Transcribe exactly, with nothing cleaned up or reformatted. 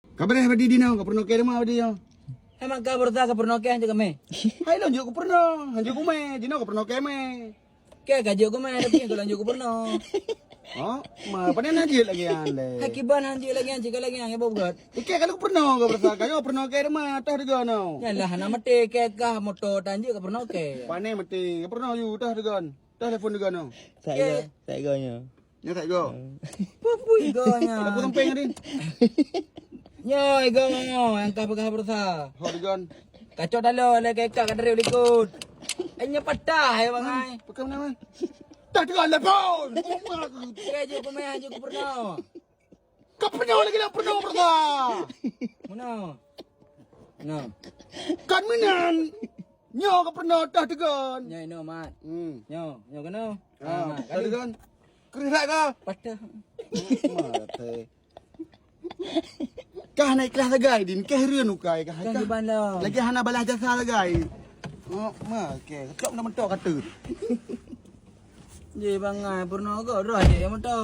Ka beureh badi dinoe, ka peurunoe kèe teuma badi nyoe. Hai mak ka beurasa ka peurunoe kèe hanjeuet keu mè. Hai lôn jeuet keu peurunoe, hanjeuet keu mè, jinoe ka peurunoe kèe mè. Kèe ka jeuet keu mè, tapi ka lôn jeuet keu peurunoe. Ha? Ma, pane na jeuet lagèe nyan lé. Hai kiban hanjeuet lagèe nyan, cit ka lagèe nyan, ya, Bob Gat. Ikèe ka lôn peurunoe ka beurasa, ka nyoe peurunoe kèe teuma, toh teugon nyoe. Nyan lah, hana maté kèe kah moto tan jeuet ka peurunoe kèe. Pane maté, ka peurunoe yu, toh teugon. Toh telepon teugon nyoe. Sai go, sai go nyoe. Nyoe sai go. Pupui go nyoe. Lampu sampéng tadi. Nyoe go nyoe nyang ka peugah beurasa. Ho teugon. Kacok taloe lé kèe ka dari likot. Eh, nyoe patah ya bangai. Pekan mana, man? Toh teugon telepon. Kèe jeuet keu mè, jeuet keu peurunoe. Ka peurunoe lagèe nyan peurunoe beurasa. Meunoe. Nah. Kan meunan. Nyoe ka peurunoe toh teugon. Nyoe inoe, Mat. Hmm. Nyoe, nyoe keunoe. Ah, Mat, toh teugon. Keureuh that ka? Patah. Maté. Kah na ikhlas sagai, Din, kèe hireuen ukai kah. Kah kiban lom. Lagèe hana balas jasa sagai. Oh, ma, okey. Cok na mentok kata. Ji bangai peurunoe go droe jeuet nyang moto.